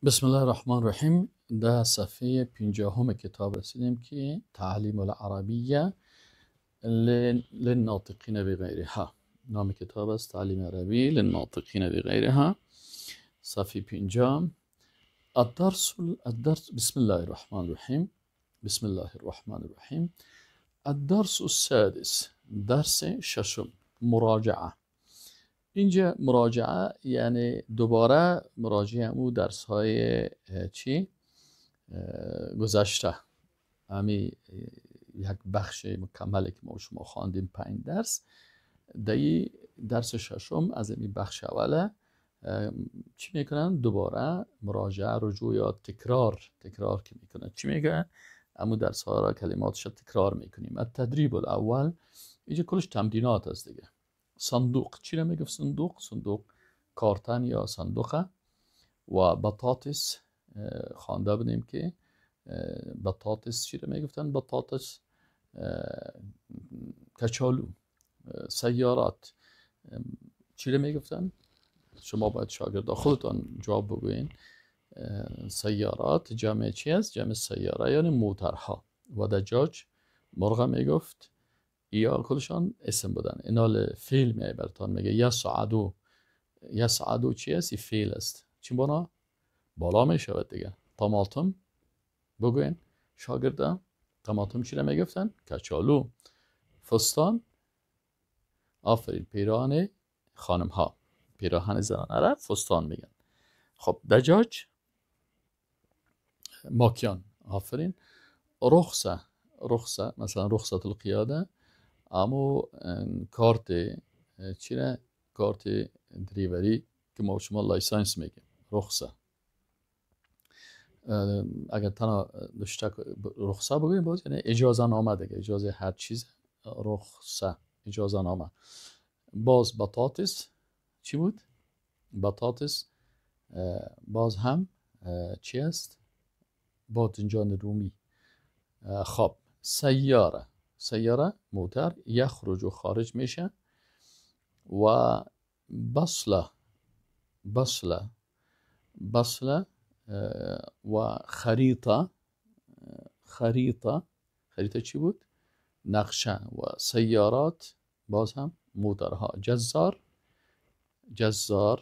بسم الله الرحمن الرحیم. در صفحه 50 کتاب رسیدیم که تعلیم العربیه للناطقین بغیرها. نام کتاب است تعلیم عربی للناطقین بغیرها. صفحه 50. الدرس بسم الله الرحمن الرحیم. بسم الله الرحمن الرحیم. الدرس السادس، درس ششم، مراجعه. اینجا مراجعه یعنی دوباره مراجعه او درس های چی گذشته، همی یک بخش مکملی که ما شما خواندیم 5 درس. در درس ششم از این بخش اوله چی میکنن؟ دوباره مراجعه، رجوع یا تکرار که میکنن. چی میگن؟ امو درس ها را کلماتش تکرار میکنیم. التدریب الاول، اینجا کلش تمرینات است دیگه. صندوق، چی را میگفت صندوق؟ صندوق کارتن یا صندوقه. و بطاطس خوانده بودیم که بطاطس چی را میگفتن؟ بطاطس کچالو. سیارات چی را میگفتن؟ شما باید شاگردا خودتان جواب بگوین. سیارات جمع چی است؟ جمع سیاره یعنی موترها. و دجاج مرغ میگفت. یا کلشان اسم بودن. اینال فعل می برتان میگه یصعدو. یصعدو چی است؟ فعل است. چی بانا؟ بالا میشود دیگه. طماطم بگوین شاگردا، طماطم چی را میگفتن؟ کچالو. فستان، آفرین، پیراهن خانم ها، پیراهن زنانه را فستان میگن. خب دجاج ماکیان، آفرین. رخصه، رخصه مثلا رخصه القیاده، اما کارت چی را؟ کارت دریوری که ما شما license میگیم، رخصه. اگر تنها داشته رخصه بگوییم باز یعنی اجازه نامه دیگه، اجازه هر چیز، رخصه، اجازه نامه. باز بطاطس چی بود؟ بطاطس باز هم چی است؟ بادنجان رومی. خب سیاره، سیاره موتر، یخرج و خارج میشه. و بصله، بصله، بصله و خریطه، خریطه، خریطه چی بود؟ نقشه. و سیارات باز هم موترها. جزار، جزار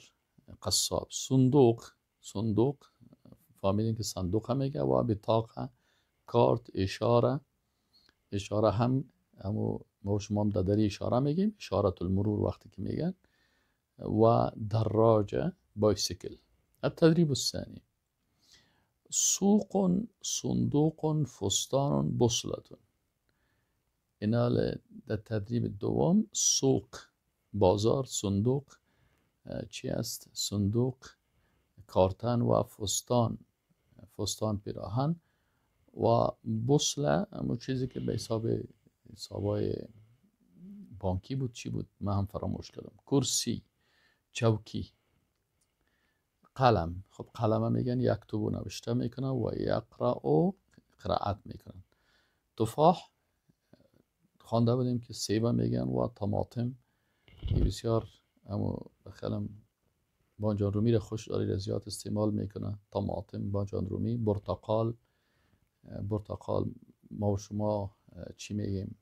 قصاب. صندوق، صندوق فهمیدین که صندوق هم میگه. و بطاقه، کارت، اشاره، اشاره هم همو ما شما هم دری اشاره میگیم، اشاره المرور وقتی که میگن. و دراجه، بایسیکل. التدريب الثاني، سوق، صندوق، فستان، بصلة. اینا در تدریب دوم سوق، بازار، صندوق چی است؟ صندوق کارتن و فستان، فستان پیراهن. و بصله همون چیزی که به حسابای بانکی بود، چی بود؟ من هم فراموش کردم. کرسی، چوکی، قلم. خب قلم میگن یکتب و نوشته میکنن و یقرأ و قرائت میکنن. تفاح خوانده بودیم که سیب میگن. و طماطم که بسیار همو بخیالم بانجان رومی را خوش داری، زیاد استعمال میکنه. طماطم، بانجان رومی. برتقال، برتقال ما و شما چی میگیم؟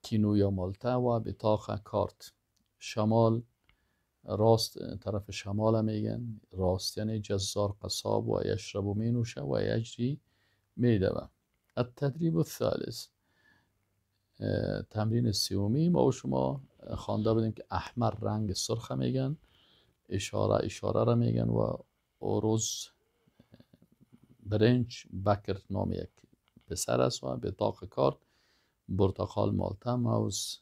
کینو یا مالته. و بطاقه، کارت. شمال، راست، طرف شمال میگن، راست یعنی جزار، قصاب. و یشرب و مینوشه و یجری میدوه. التدریب الثالث، تمرین سومی. ما و شما خوانده بودیم که احمر رنگ سرخ میگن، اشاره، اشاره را میگن. و ارز، برنج، بکر نام یک پسر است. و بطاقه، کارت، برتقال، مالته، موز،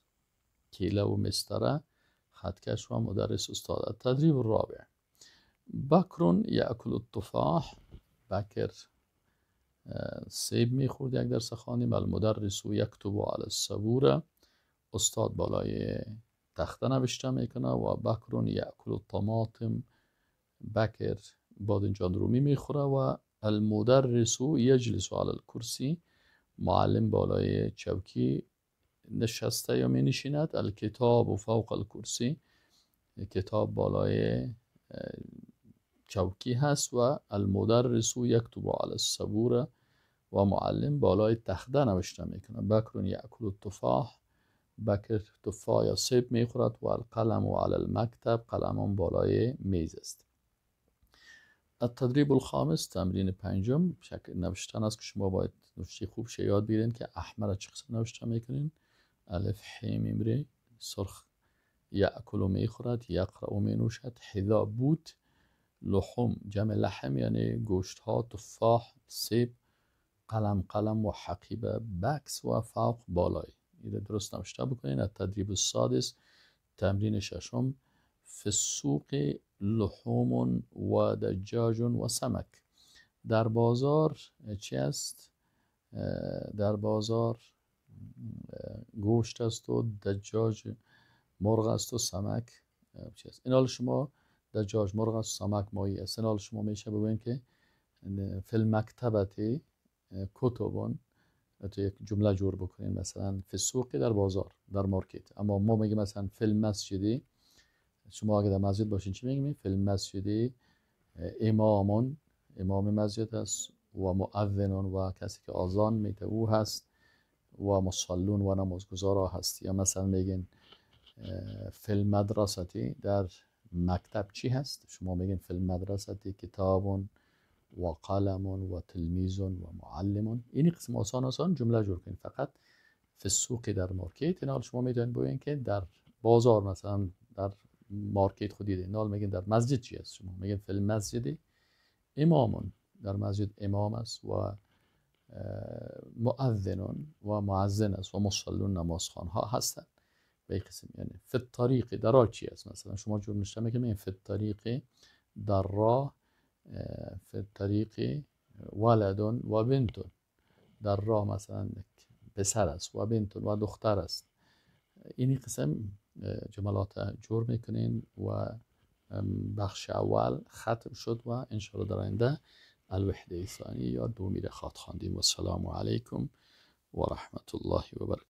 کیله و مستره، خطکش و مدرس، استاد. التدریب الرابع، بکر یأکل التفاح. بکر سیب میخورد، یک درس خواندیم. المدرس یکتب علی السبوره، استاد بالای تخته نوشته میکنه. و بکر یأکل الطماطم، بکر بادنجان رومی میخوره. و المدرس یجلس علی الکرسی، معلم بالای چوکی نشسته یا می نشیند. الکتاب فوق الکرسی، کتاب بالای چوکی هست و المدرس یکتب علی السبوره و معلم بالای تخته نوشته میکنه. بکر یأکل التفاح، بکر تفاح یا سیب میخورد و القلم علی المکتب، قلم بالای میز است. التدریب الخامس، تمرین پنجم، شکل نوشتن است که شما باید نوشته خوب شه یاد بگیرین که احمر چه قسم نوشته میکنین. الف ح میم ر سرخ، یأکل میخورد، یقرأ مینوشد، حذا بود، لحوم جمع لحم یعنی گوشت ها، تفاح سیب، قلم قلم و حقیبه بکس و فوق بالای. این درست نوشته بکنین. التدریب السادس، تمرین ششم، فی السوق لحوم و دجاج و سمک. در بازار چی است؟ در بازار گوشت است و دجاج مرغ است و سمک چی است. این حال شما دجاج مرغ است، سمک ماهی است. این حال شما میشه ببینید که فی المکتبة کتبون، تو یک جمله جور بکنین. مثلا فی السوق در بازار، در مارکت. اما ما میگیم مثلا فی المسجد، شما اگه در مسجد باشین چی میگیم؟ فی المسجد امامون، امام مسجد است، و مؤذنون و کسی که آذان میده او هست، و مصلون و نمازگزارا هست. یا مثلا میگین فی المدرسة، در مکتب چی هست؟ شما میگین فی المدرسة کتاب و قلم و تلمیذ و معلم. این قسم آسان آسان جمله جور کنین. فقط فی السوق در مارکت. این حال شما میتونید بگین که در بازار مثلا در مارکت خود دیدین. این حال میگین در مسجد چی هست؟ شما میگین فی المسجد امامون، در مسجد امام است و مؤذنون و مؤذن است و مصلون نمازخوان ها هستند. به قسم یعنی فی الطریق در راه چی است؟ مثلا شما جور نشته میکنید فی الطریق در راه، فی الطریق ولد و بنت، در راه مثلا پسر است و بنت و دختر است. این قسم جملات جور میکنین و بخش اول ختم شد و انشاءالله در آینده الوحده ثانیه یا دومی را خواهد خواندیم. و السلام علیکم و رحمت الله و برکاته.